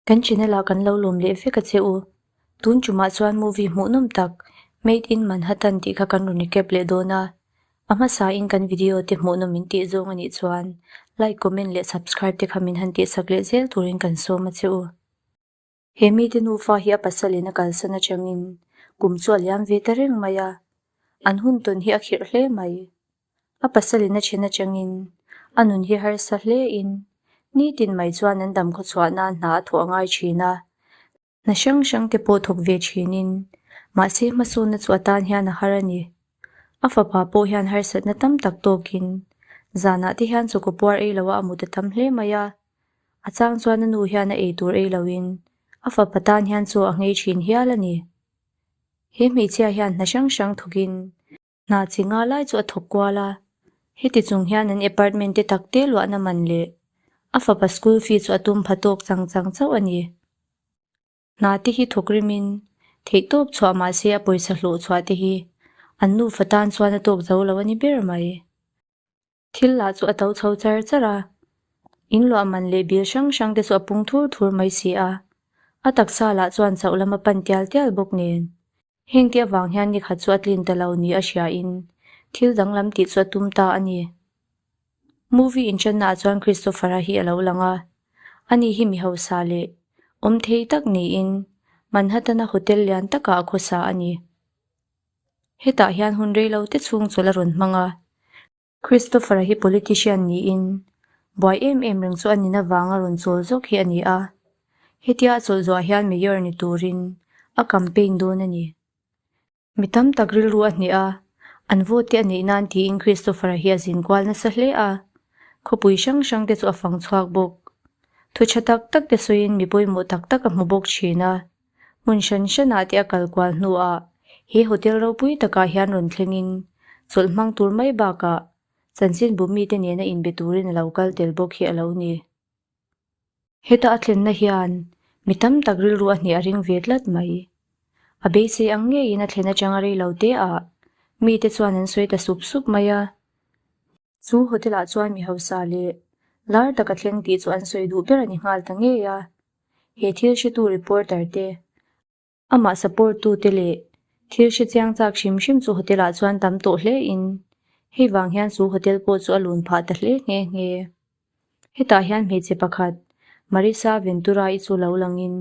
Kan channel ah kan lo lawm leh vek a che u. Tun tumah chuan movie hmuhnawm tak Made in Manhattan tih kha kan rawn recap leh dawn a. A hmasa in kan video te hmuhnawm min tih zawng a nih chuan like, comment leh subscribe te kha min han tihsak leh zel turin kan sawm a che u. He mite nufa hi a pasalin a kalsan atangin kum chu a liam ve ta reng mai a, an hun tawn hi a khirh hle mai. A pasalin a then atangin a nun hi harsa hlein nitin mai chuan an dam khawchhuah nan hna a thawh a ngai thin a, hna hrang hrang te pawh thawk ve thinin mahse hmasawnna chu a tan hian a har a ni. A fapa pawh hian harsatna tam tak tawkin zanah te hian chawkaw puar ei loha a mut a tam hle mai a, A chang chuan a nu hian a ei tur ei loin a fapa tan hian chaw a nghei thin hial a ni. He hmeichhia hian hna hrang hrang thawkin hna chi nga lai chu a thawk kual a. Heti chung hian an apartment te tak te luahna man leh a fapa school fee chu a tum pha tawk chang chang chauh a ni. Hna te hi thawk rimin theihtawp chhuah mahse a pawisa hlawh chhuah te hi an nufa tan chuan a tawk zo lo a ni ber mai. Thil lah chu a to chho char char a, in luah man leh bil hrang hrang te chu a pung thur thur mai si a, a taksa lah chuan chauh lam a pan tial tial bawk nen. Heng te avang hian ni khat chu a tlin ta lo ni a hria in thil danglam tih chu a tum ta a ni. Movie inṭanna ah chuan Christopher-a hi a lo lang a, ani hi mi hausa leh awm thei tak niin Manhattan-a hotel lian takah a khawsa a ni. Hetah hian hun reilo te chhung chawlh a rawn hmang a. Christopher-a hi politician niin buai em em reng chu a nin avanga rawn chawl zawk hi a ni a. Hetia a chawlh zawhah hian mayor ni turin a campaign dawn a ni. Mi tam tak rilru a hneh a, an vote te a neih nan tiin Christopher-a hi a zin kual nasa hle a. Khawpui hrang hrang te chu a fang chhuak bawk. Thu tha tak tak te sawiin mi pawimawh tak tak a hmu bawk thin a. Hmun hran hranah te a kal kual hnuah he hotel ropui takah hian rawn thlengin chawlh hmang tur mai bakah chanchinbu mite nena inbe turin a lo kal tel bawk hi a lo ni. Heta a thlenna hian mi tam tak rilru a hneh a ring ve tlat mai. A beisei ang ngeiin a thlen atanga rei lo te ah mite chuan an sawi ta sup sup mai a. Chu hotel ah chuan mi hausa leh lar tak a thleng tih chu an sawi duh ber a ni nghal ta ngei a. He thil hretu reporter te, amah support tu te leh thil hre chiang chak hrim hrim chu hotel ah chuan tam tawh hle in hei vang hian chu hotel pawh chu a lun phah ta hle nghe nghe. Hetah hian hmeichhe pakhat Marisa Ventura-i chu lo langin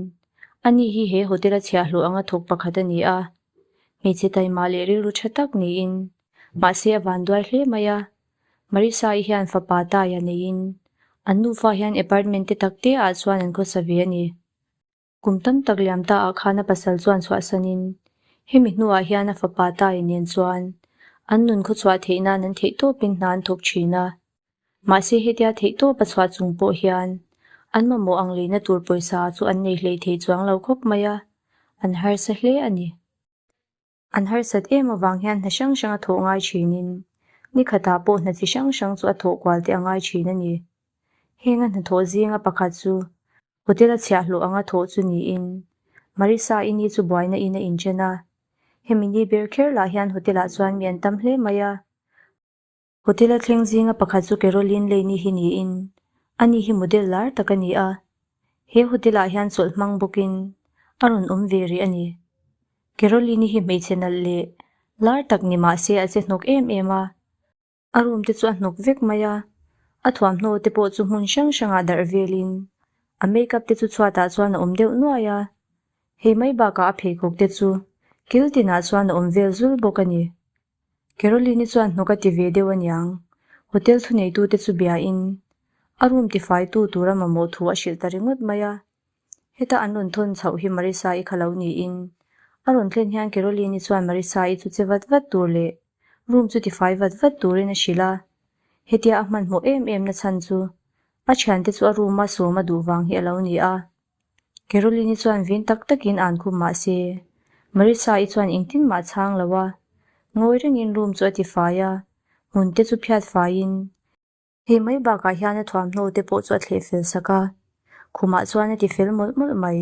ani hi he hotel a chhiahhlawh anga thawk pakhat a ni a, hmeichhe taima leh rilru tha tak niin mahse a vanduai hle mai a. Marisa-i hian fapa Taia neiin an nufa hian apartment te tak te ah chuan an khawsa ve a ni. Kum tam tak liam ta ah khan a pasal chuan chhuahsanin hemi hnuah hian a fapa Taia nen chuan an nun khawchhuah theih nan an theihtawpin hna an thawk thin a. Mahse hetia theihtawp a chhuah chung pawh hian an mamawh ang leina tur pawisa chu an nei hlei thei chuang lo khawp mai a, an harsa hle a ni. An harsat em avang hian hna hrang hrang a thawh ngai thinin ni khatah pawh hna chi hrang hrang chu a thawh kual te a ngai thin a ni. Heng a hnathawh zinga pakhat chu hotel a chhiahhlawh anga thawh chu niin Marisa-i ni chu buaina in a inchen a. Hemi ni ber kher lah hian hotel ah chuan mi an tam hle mai a. Hotel a thleng zinga pakhat chu Caroline Lane-i hi niin ani hi model lar tak a ni a. He hotel ah hian chawlh hmang bawkin a rawn awm ve rih a ni. Caroline-i hi hmeichhe nalh leh lar tak ni mah se a che hnawk em em a. A room te chu a hnawk vek mai a, a thuamhnaw te pawh chu hmun hrang hrangah darh velin a makeup te chu chhuatah chuan a awm deuh nuai a. Hei mai bakah a pheikhawk te chu kil tinah chuan a awm vel zul bawk a ni. Caroline-i chuan hnawk a ti ve deuh aniang. Hotel thuneitute chu biain a room tifaitu tura mamawh thu a hrilh ta ringawt mai a. Heta an rawn thawn chhoh hi Marisa-i kha lo niin a rawn thlen hian Caroline-i chuan Marisa-i chu che vat vat tur leh room chu tifai vat vat turin a hrilh a. Hetia a hmanhmawh em em na chhan chu a thiante chu a room-a sawm a duh vang hi a lo ni a. Caroline-i chuan vin tak takin an khum mah se, Marissa-i chuan engtin mah chhang lo a, ngawi rengin room chu a ti fai a, hmun te chu phiat faiin, hei mai bakah hian a thuamhnaw te pawh chu a thleh fel sak a, khumah chuan a ti fel mawlh mawlh mai.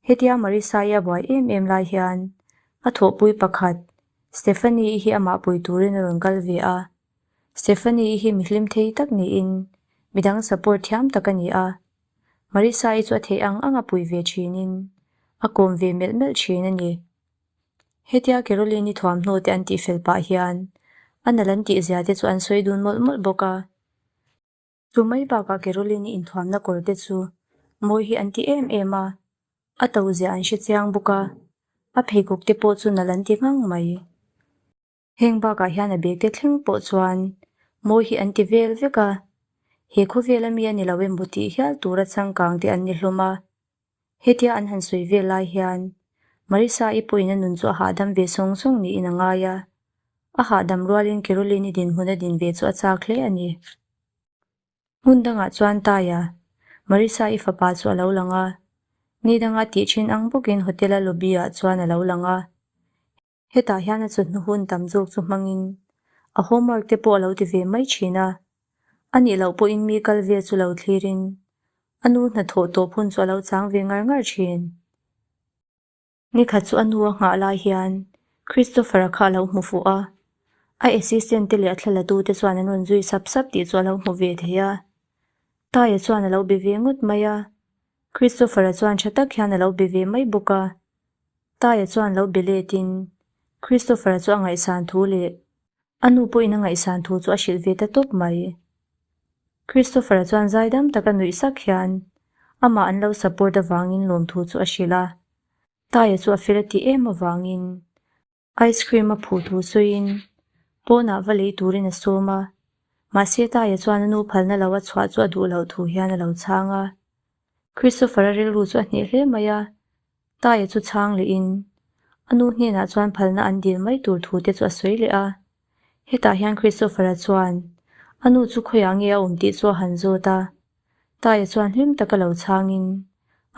Hetia Marissa-i a buai em em lai hian a thawhpui pakhat Stephanie-i hi amah pui turin a rawn kal ve a, Stephanie-i hi mi hlim thei tak niin midang support thiam tak a ni a. Marisa-i chu a theih ang ang a pui ve thinin a kawm ve melh melh thin a ni. Hetia Caroline-i thuamhnaw te an tihfel pah hian a nalh an tihzia te chu an sawi dun mawlh mawlh bawk a. Chu mai bakah Caroline-i inthuamna kawr te chu mawi hi an ti em em a, a to zia an hre chiang bawk a, a pheikhawk te pawh chu nalh an ti ngang mai. Heng bakah hian a bag te thleng pawh chuan mawi hi an ti vel vek a, he khawvela mi a ni lo emaw tih hial tura changkang te an ni hlawm a. Hetia an han sawi vel lai hian Marisa-i pawhin a nun chu a hahdam ve sawng sawng niin a ngai a, a hahdam rualin Caroline-i dinhmun a din ve chu a chak hle a ni. Hmun dangah chuan Taia, Marisa-i fapa chu a lo lang a, ni danga tih thin ang bawkin hotel-a lobby-ah chuan a lo lang a. Hetah hian a chawhnu hun tam zawk chu hmangin a homework te pawh a lo ti ve mai thin a. A nih loh pawhin mi kal vel chu lo thlirin a nu hnathawh tawp hun chu a lo chang ve ngar ngar thin. Nikhat chu a nu a nghah lai hian Christopher-a kha a lo hmu fuh a, a assistant te leh a thlalatu te chuan an rawn zui sap sap tih chu a lo hmu ve thei a. Taia chuan a lo be ve ngawt mai a, Christopher-a chuan tha tak hian a lo be ve mai bawk a. Taia chuan lo be letin Christopher-a chu a ngaihsan thu leh a nu pawhin a ngaihsan thu chu a hrilh ve ta tawp mai. Christopher-a chuan zaidam taka nuih sak hian amah an lo support avangin lawmthu chu a hrilh a. Taia chu a fel a tih em avangin Ice cream a phuh thu sawiin pawnah va lei turin a sawm a, mahse Taia chuan a nu phalna lo a chhuah chu a duh loh thu hian a lo chhang a. Christopher-a rilru chu a hneh hle mai a, Taia chu chhang lehin a nu hnenah chuan phalna an dil mai tur thu te chu a sawi leh a. Hetah hian Christopher-a chuan a nu chu khawiah nge a awm tih chu a han zawt a, Taia chuan hlim taka lo chhangin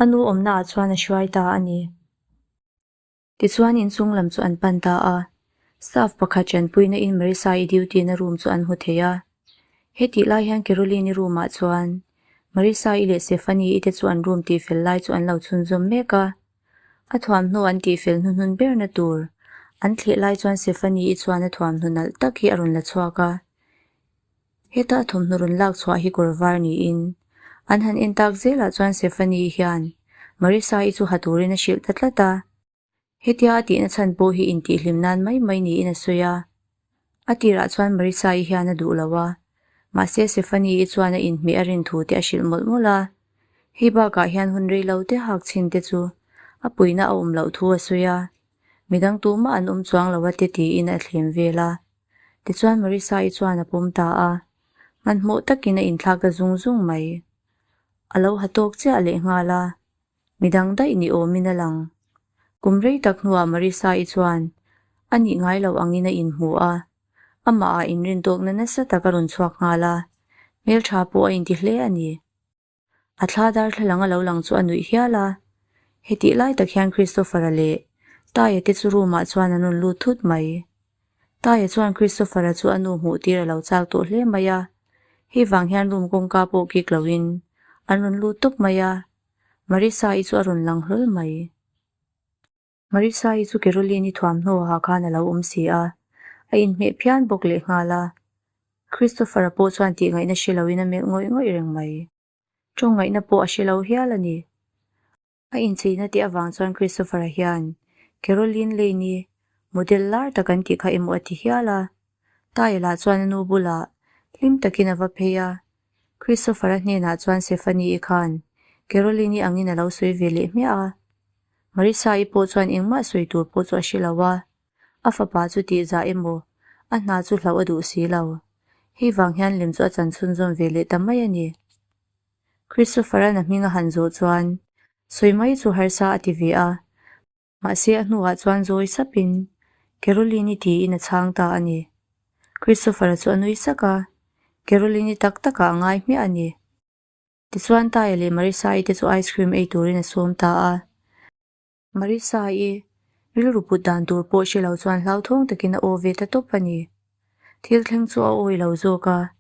a nu awmnaah chuan a hruai ta a ni. Tichuan inchung lam chu an pan ta a, staff pakhat ṭanpuina in Marisa-i duty na room chu an hmu thei a. Hetih lai hian Caroline-i room ah chuan Marisa-i leh Stephanie-i te chu an room tihfel lai chu an lo chhunzawm mek a. A thuamhnaw an tihfel hnuhnun berna tur an thleh lai chuan Stephanie-i chuan a thuamhnaw nalh tak hi a rawn la chhuak a. Heta a thawmhnaw rawn lak chhuah hi kawr var niin an han en tak zelah chuan Stephanie hian Marisa-i chu ha turin a hrilh ta tlat a. Hetia a tihna chhan pawh hi intihhlim nan mai mai niin a sawi a. A tirah chuan Marisa-i hian a duh lo a, mahse Stephanie-i chuan a inhmeh a rin thu te a hrilh mawlh mawlh a. Hei bakah hian hun rei lo te hak chhin te chu a puihna a awm loh thu a sawi a, midang tumah an awm chuang lo a te tiin a thlem vel a. Tichuan Marisa-i chuan a pawm ta a, hmanhmawh takin a inthlak ta zung zung mai. A lo ha tawk chiah leh nghal a, midang daih ni awmin a lang. Kum rei tak hnuah Marisa-i chuan a nih ngai loh angin a inhmu a, amah ah inrintawkna nasa tak a rawn chhuak nghal a, hmeltha pawh a inti hle a ni. A thla darthlalang a lo lang chu a nuih hial a. Hetih lai tak hian Christopher-a leh Taia te chu room ah chuan an rawn lut thut mai. Taia chuan Christopher-a chu a nu hmuh tir a lo chak tawh hle mai a. Hei vang hian room kawngka pawh kik loin an rawn lut tawp mai a. Marisa-i chu a rawn lang hlawl mai. Marisa-i chu Caroline-i thuamhnaw ah khan a lo awm si a, a inhmeh phian bawk lehnghal a. Christopher-a pawh chuan tih ngaihna hre loin a melh ngawih ngawih reng mai. Tawng ngaihna pawh a hre lo hial a ni. A incheina tih avang chuan Christopher-a hian Caroline Lane-i model lar tak an tih kha emaw a ti hial a. Taia lah chuan a nu bulah hlim takin a va phei a. Christopher-a hnenah chuan Stephanie-i khan Caroline-i angin a lo sawi ve leh hmiah a. Marisa-i pawh chuan engmah sawi tur pawh chu a hre lo a. A fapa chu tihzah emaw, a hna chu hlauh a duh si lo. Hei vang hian lem chu a chan chhunzawm ve leh ta mai a ni. Christopher-a'n a hming a han zawh chuan sawi mai chu harsa a ti ve a. Mahse a hnuah chuan zawi sapin Caroline-i tiin a chhang ta a ni. Christopher-a chu a nui sak a, Caroline-i tak takah a ngai hmiah a ni. Tichuan Taia leh Marisa-i te chu ice cream ei turin a sawm ta a. Marisa-i rilru put dan tur pawh hre lo chuan hlauthawng takin a aw ve ta tawp a ni. Thil thleng chu a awi lo zawk a,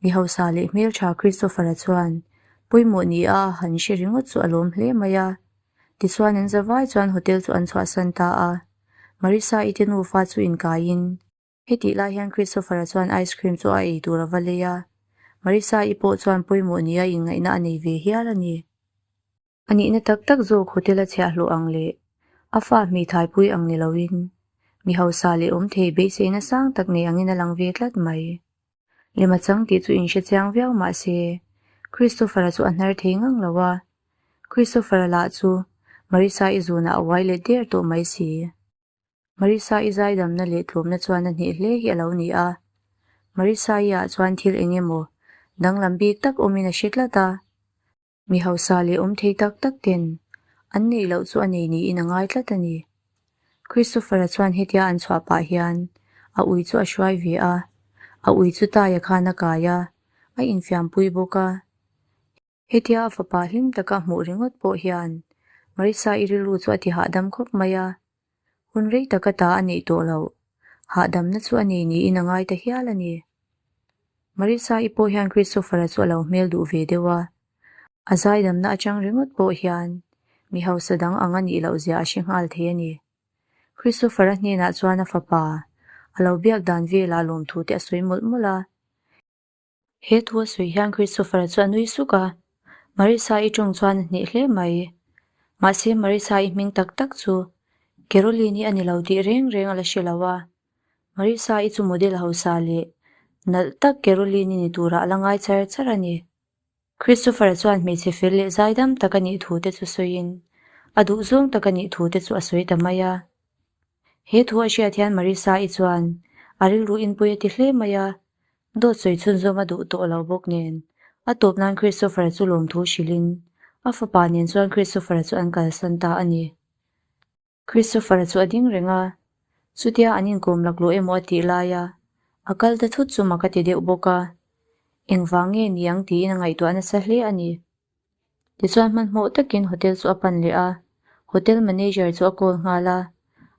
mi hausa leh hmeltha Christopher-a chuan pawimawh ni a han hre ringawt chu a lawm hle mai a. Tichuan an zavai chuan hotel chu an chhuahsan ta a, Marisa-i te nufa chu inkaiin Hetih lai hian Christopher-a chuan ice cream chu a ei tur a va lei a, Marisa-i pawh chuan pawimawh nia inngaihna a nei ve hial a ni. A nihna tak tak zawk hotel a chhiahhlawh ang leh a fa hmeithaipui ang ni loin mi hausa leh awm thei beiseina sang tak nei angin a lang ve tlat mai. Lema chang tih chu inhre chiang viau mah se Christopher-a chu a hnar thei ngang lo a, Christopher-a lah chu Marisa-i zunah a uai let der tawh mai si. Marisa-i zaidamna leh tlawmna chuan a hneh hle hi a lo ni a. Marisa-i ah chuan thil eng emaw danglam bik tak awmin a hre tlat a. Mi hausa leh awm thei tak tak ten an neih loh chu a nei niin a ngai tlat a ni. Christopher-a chuan hetia an chhuah pah hian a ui chu a hruai ve a, a ui chu taia khan a kai a, a infiampui bawk a. Hetia a fapa hlim taka hmuh ringawt pawh hian Marissa-i rilru chu a ti hahdam khawp mai a, hun rei taka ta a neih tawh loh hahdamna chu a nei niin a ngai ta hial a ni. Marissa-i pawh hian Christopher-a chu a lo hmel duh ve deuh a, a zaidamna atang ringawt pawh hian mi hausa dang ang a nih loh zia a hre nghal thei a ni. Christopher-a hnenah chuan a fapa a lo biak dan velah lawmthu te a sawi mawlh mawlh a. He thu a sawi hian Christopher-a chu a nui suk a, Marissa-i tawng chuan a hneh hle mai. Mahse Marissa-i hming tak tak chu Caroline-i a ni lo tih reng reng a la hre lo a. Marissa-i chu model hausa leh nalh tak Caroline-i ni turah a la ngai char char a ni. Christopher-a chuan hmeichhe fel leh zaidam tak a nih thu te chu sawiin a duhzawng tak a nih thu te chu a sawi ta mai a. He thu a hriat hian Marissa-i chuan a rilru inpui a ti hle mai a, Dawt sawi chhunzawm a duh tawh lo bawk nen, a tawp nan Christopher-a chu lawmthu hrilhin a fapa nen chuan Christopher-a chu an kalsan ta a ni. Christopher-a chu a ding reng a, chutia an inkawm laklawh emaw a tih laia a kal ta thut chu mak a ti deuh bawk a, engvang nge ni ang tiin a ngaihtuah nasa hle a ni. Tichuan hmanhmawh takin hotel chu a pan leh a, hotel manager chu a call nghal a,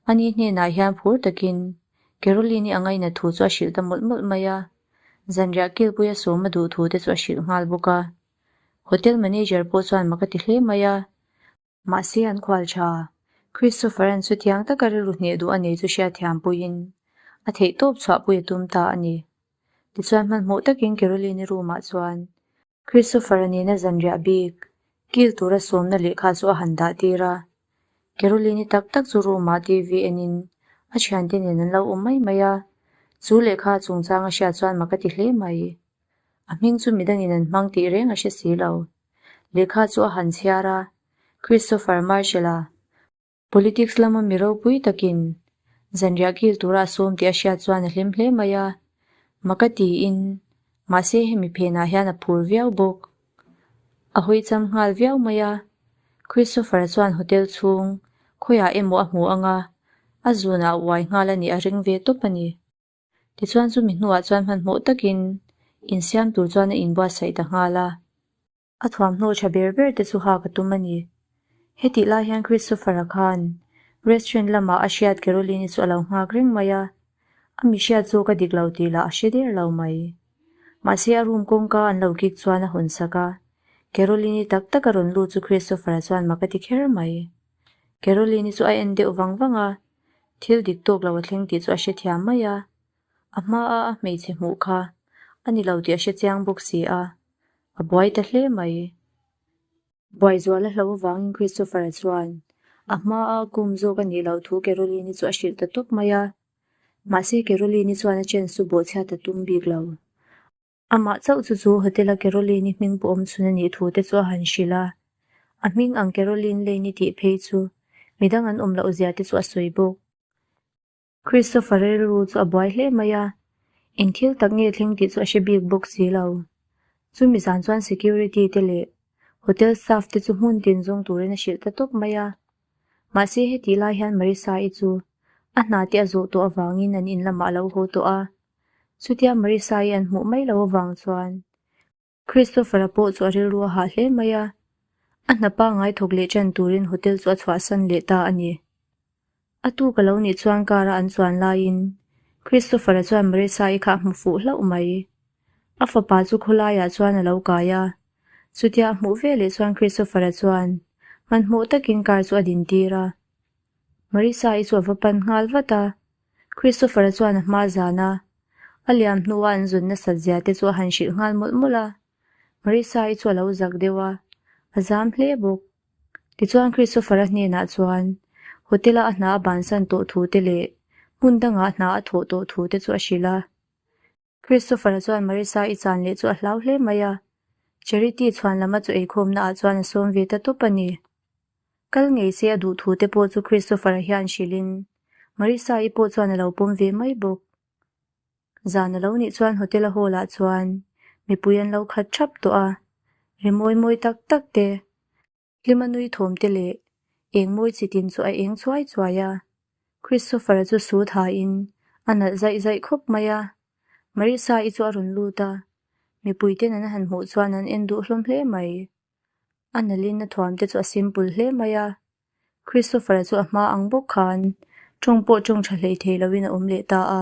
ani hnenah hian phur takin Caroline-i a ngaina thu chu a hrilh ta mawlh mawlh mai a, zanriah kilpuia sawm a duh thu te chu a hrilh nghal bawk a. Hotel manager pawh chuan mak a ti hle mai a, mahse an khual tha Christopher-a'n chutiang taka rilru hneh duh a nei chu hriatthiam puiin a theihtawp chhuahpui a tum ta a ni. Tichuan hmanhmawh takin Caroline-i room-ah chuan Christopher-a nena zanriah bik kil tura sawmna lehkha chu a han dah tir a. Caroline-i tak tak chu room-ah TV enin a thiante nen an lo awm mai mai a, chu lehkha chungchang a hriat chuan mak a ti hle mai. A hming chu midangin an hmang tih reng a hre si lo. Lehkha chu a han chhiar a, Christopher Marshall-a Politics lama mi ropui takin zanriah kil tura a sawm tih a hriat chuan a hlim hle mai a, mak a tiin mahse hemi phenah hian a phur viau bawk. A hawi cham nghal viau mai a, Christopher-a chuan hotel chhung khawiah emaw a hmu ang a, a zunah a uai nghal a nih a ring ve tawp a ni. Tichuan chumi hnuah chuan hmanhmawh takin insiam tur chuan a inbuatsaih ta nghal a. A thuamhnaw tha ber ber te chu hak a tum a ni. Hetih lai hian Christopher-a khan restaurant lamah a hriat Caroline-i chu a lo nghak reng mai a, a mi hriat zawk a dik lo tih lah a hre der lo mai. Mahse a room kawngka an lo kik chuan a hawn sak a, Caroline-i tak tak a rawn lut chu Christopher-a chuan mak a ti kher mai. Caroline-i chu a en deuh vang vang a, thil dik tawk lo a thleng tih chu a hrethiam mai a, a hmaa a hmeichhe hmuh kha a ni lo tih a hrechiang bawk si a. A buai ta hle mai. Buai zual a hlo avangin Christopher-a chuan a hmaa kum zawk a nih loh thu Caroline-i chu a hrilh ta tawp mai a. Mahse Caroline-i chuan a chance chu bawhchhiat a tum bik lo. Amah chauh chu chu hotel-a Caroline-i hming pawh awm chhun a nih thu te chu a han hrilh a. A hming ang Caroline Lane-i tih phei chu midang an awm loh zia te chu a sawi bawk. Christopher rilru chu a buai hle mai a, eng thil tak nge thleng tih chu a hre bik bawk si lo. Chumi zan chuan security te leh hotel staff te chu hmun tin zawng turin a hrilh ta tawp mai a. Mahse hetih lai hian Marissa-i chu a hna te a zawh tawh avangin an in lamah a lo haw tawh a. Chutia Marissa-i an hmuh mai loh avang chuan Christopher-a pawh chu a rilru a hah hle mai a, a hna pangngai thawk leh ṭan turin hotel chu a chhuahsan leh ta a ni. A tuk a lo nih chuan car-a an chuan laiin Christopher-a chuan Marissa-i kha a hmu fuh hlauh mai. A fapa chu khawlaiah chuan a lo kai a, chutia a hmuh veleh chuan Christopher-a chuan hmanhmawh takin car chu a dintir a. Marissa-i chu a va pan nghal vat a, Christopher-a chuan a hma zan a, a liam hnua an zun nasat zia te chu a han hrilh nghal mawlh mawlh a. Marissa-i chu a lo zak deuh a, a zam hle bawk. Tichuan Christopher-a hnenah chuan hotel-a a hna a bansan tawh thu te leh hmun dangah hna a thawh tawh thu te chu a hrilh a. Christopher-a chuan Marissa-i chan leh chu a hlau hle mai a, Charity chhuan lama chu eikhawmna ah chuan a sawm ve ta tawp a ni. Kal ngei se a duh thu te pawh chu Christopher-a hian hrilhin Marissa-i pawh chuan a lo pawm ve mai bawk. Zan a lo nih chuan hotel a hall ah chuan mipui an lo khat thap tawh a, ri mawi mawi tak tak te, hlima nui thawm te leh eng mawi chi tin chu a eng chuai chuai a. Christopher-a chu su thain a nalh zaih zaih khawp mai a, Marissa-i chu a rawn lut a, mipui ten an han hmuh chuan an en duh hlawm hle mai. A nalhin a thuam te chu a simple hle mai a, Christopher-a chu a hma ang bawk khan tawng pawh tawng tha hlei thei loin a awm leh ta a,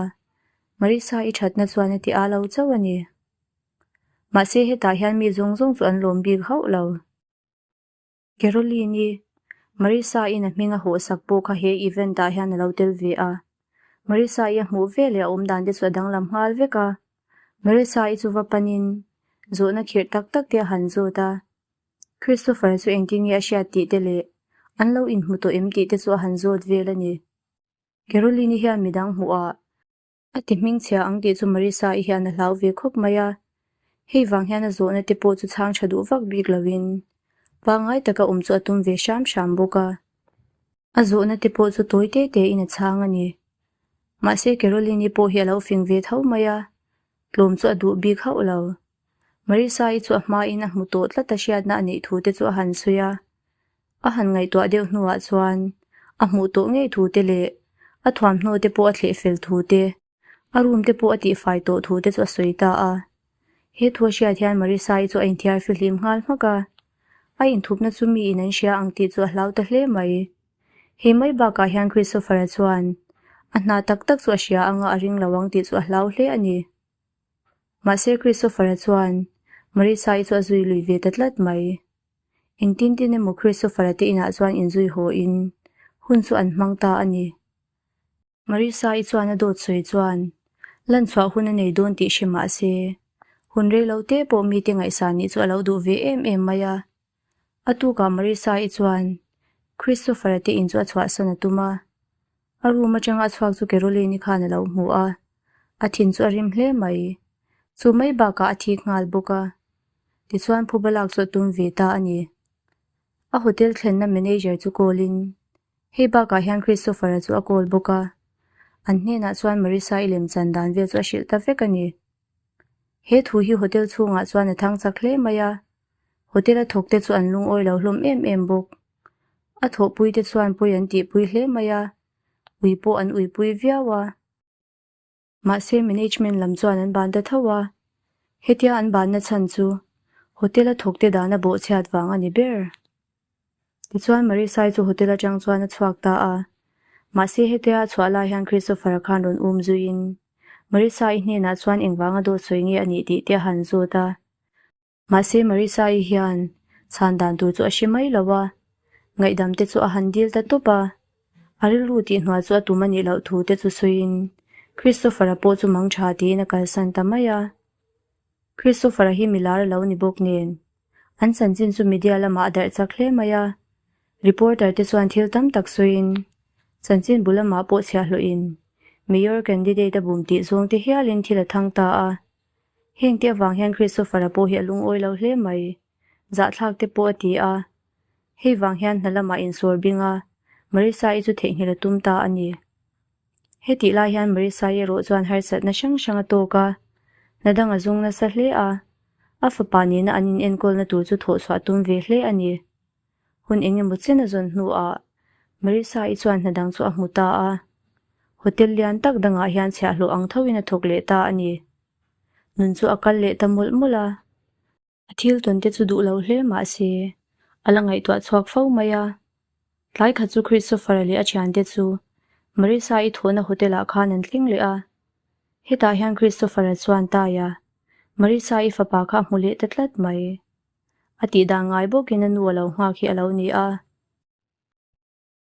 Marissa-i thatna chuan a ti a lo chauh a ni. Mahse hetah hian mi zawng zawng chu an lawm bik hauh lo. Caroline-i, Marissa-in a hming a hawhsak pawh kha he event-ah hian a lo tel ve a. Marissa-i a hmuh veleh a awm dan te chu a danglam nghal vek a. Marissa-i chu va panin zawhna khirh tak tak te a han zawt a. Christopher chu engtin nge a hriat tih te leh an lo inhmu tawh em tih te chu a han zawt vel a ni. Caroline-i hian midang hmuhah a ti hmingchhia ang tih chu Marissa-i hian a hlau ve khawp mai a. Hei vang hian a zawhna te pawh chu chhang tha duh vak bik loin pangngai taka awm chu a tum ve hram hram bawk a. A zawhna te pawh chu tawi te te in a chhang a ni. Mahse Caroline-i pawh hi a lo fing ve tho mai a, tlawm chu a duh bik hauh lo. Marissa-i chu a hmain a hmu tawh tlat a hriatna a neih thu te chu a han sawi a. A han ngaihtuah deuh hnuah chuan a hmuh tawh ngei thu te leh a thuamhnaw te pawh a thleh fel thu te, a room te pawh a tihfai tawh thu te chu a sawi ta a. He thu a hriat hian Marissa-i chu a inthiar fihlim nghal hmak a. A inthupna chu miin an hria ang tih chu a hlau ta hle mai. Hei mai bakah hian Christopher-a chuan a hna tak tak chu a hria anga a ring lo ang tih chu a hlau hle a ni. Mahse Christopher-a chuan Marissa-i chu a zui lui ve ta tlat mai. Engtin tin emaw Christopher-a te inah chuan inzui haw in hun chu an hmang ta a ni. Marissa-i chuan a dawt sawi chuan lan chhuah hun a nei dawn tih hre mah se, hun rei lo te pawh mite ngaihsan nih chu a lo duh ve em em mai a. A tukah Marissa-i chuan Christopher-a te in chu a chhuahsan a tum a. A room atanga a chhuak chu Caroline-i khan a lo hmu a, a thin chu a rim hle mai. Chu mai bakah a thik nghal bawk a. Tichuan phuba lak chu a tum ve ta a ni. A hotel thlenna manager chu call in Hei bakah hian Christopher-a chu a call bawk a, an hnenah chuan Marissa-i lemchan dan vel chu a hrilh ta vek a ni. He thu hi hotel chhungah chuan a thang chak hle mai a, hotel a thawkte chu an lungawi lo hlawm em em bawk. A thawhpuite chuan pawi an tihpui hle mai a, ui pawh an uipui viau a. Mahse management lam chuan an ban ta tho a, hetia an banna chhan chu hotel a thawkte dana bawhchhiat vang a ni ber. Tichuan Marisai chu hotel atang chuan a chhuak ta a, mahse hetia a chhuah lai hian Christopher-a khan rawn um zuiin Marisai hnenah chuan engvanga dawt sawi nge a nih tih te a han zawt a. Mahse Marisa-i hian chhan dan tur chu a hre mai lo a, ngaihdam te chu a han dil ta tawp a. A rilru tih hnual chu a tum a nih loh thu te chu sawiin Christopher-a pawh chu mang tha tiin a kalsan ta mai a. Christopher-a hi milar a lo ni bawk nen, an chanchin chu media lamah a darh chak hle mai a. Reporter te chuan thil tam tak sawiin chanchin bu lamah pawh chhiahhlawhin Mayor candidate a bum tih zawng te hialin thil a thang ta a. Heng te avang hian Christopher-a pawh hi a lungawi lo hle mai. Zahthlak te pawh a ti a. Hei vang hian hna lamah insawr bing a, Marissa-i chu theihnghilh a tum ta a ni. Hetih lai hian Marissa-i erawh chuan harsatna hrang hrang a tawk a, hna dang a zung nasa hle a, a fapa nena an inenkawlna tur chu thawhchhuah a tum ve hle a ni. Hun eng emaw chen a zawn hnuah Marissa-i chuan hna dang chu a hmu ta a. Hotel lian tak dangah hian chhiahhlawh ang thoin a thawk leh ta a ni. Nun chu a kal leh ta mawlh mawlh a. A thil tawn te chu duh lo hle mah se, a la ngaihtuah chhuak fo mai a. Tlai khat chu Christopher-a leh a thiante chu Marissa-i thawhna hotel-ah khan an thleng leh a. Hetah hian Christopher-a chuan Taia, Marissa-i fapa kha a hmu leh ta tlat mai. A tih dan ngai bawkin a nu a lo nghak hi a lo ni a.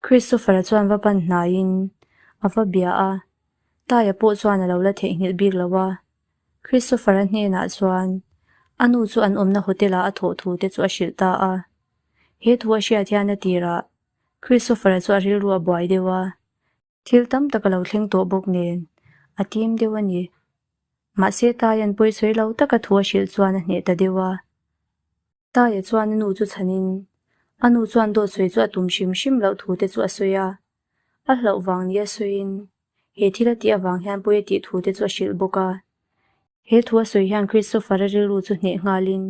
Christopher-a chuan va pan hnaiin a va bia a, Taia pawh chuan a lo la theihnghilh bik lo a. Christopher-a hnenah chuan a nu chu an awmna hotel-ah a thawh thu te chu a hrilh ta a. He thu a hriat hian a tirah Christopher-a chu a rilru a buai deuh a, thil tam tak a lo thleng tawh bawk nen a tim deuh a ni. Mahse Taia'n pawisawi lo taka thu a hrilh chuan a hneh ta deuh a. Taia chuan a nu chu chhanin a nu chuan dawt sawi chu a tum hrim hrim loh thu te chu a sawi a, a hlauh vang nia sawiin he thil a tih avang hian pawi a tih thu te chu a hrilh bawk a. He thu a sawi hian Christopher-a rilru chu hneh nghalin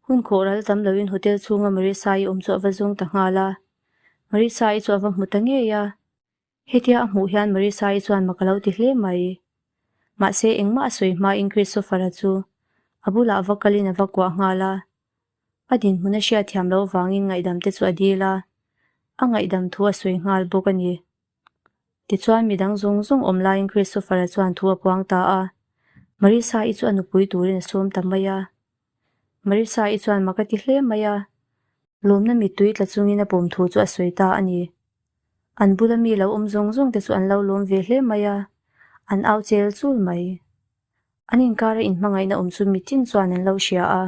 hun khawh ral tam loin hotel chhunga Marissa-i awm chu a va zawng ta nghal a. Marissa-i chu a va hmu ta ngei a. Hetia a hmuh hian Marissa-i chuan mak a lo ti hle mai. Mahse engmah a sawi hmain Christopher-a chu a bulah va kalin a va kuah nghal a. A dinhmun a hriatthiam loh vangin ngaihdam te chu a dil a, a ngaihdam thu a sawi nghal bawk a ni. Tichuan midang zawng zawng awm laiin Christopher-a chuan thu a puang ta a, Marissa-i chu a nupui turin a sawm ta mai a. Marissa-i chuan mak a ti hle mai a, lawmna mittui tla chungin a pawm thu chu a sawi ta a ni. An bula mi lo awm zawng zawng te chu an lo lawm ve hle mai a, an au chel chul mai. An inkara inhmangaihna awm chu mitin chuan an lo hria a.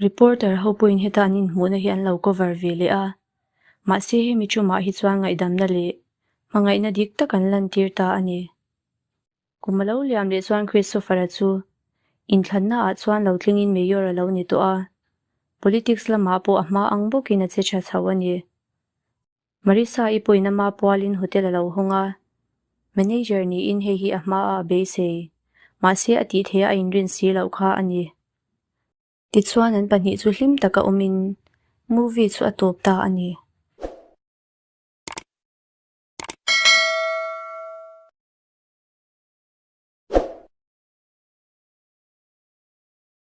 Reporter ho pawhin heta an inhmuhna hi an lo cover ve leh a, mahse hemi tumah hi chuan ngaihdamna leh hmangaihna dik tak an lantir ta a ni. Kum a lo liam leh chuan Christopher-a chu inthlanna ah chuan lo tlingin Mayor a lo ni tawh a, politics lamah pawh a hma ang bawkin a che tha chho a ni. Marissa-i pawhin ama pualin hotel a lo hawng a, manager niin hei hi a hmaah a beisei, mahse a tih theih a inrin si loh kha a ni. Tichuan an pahnih chu hlim taka awmin movie chu a tawp ta a ni.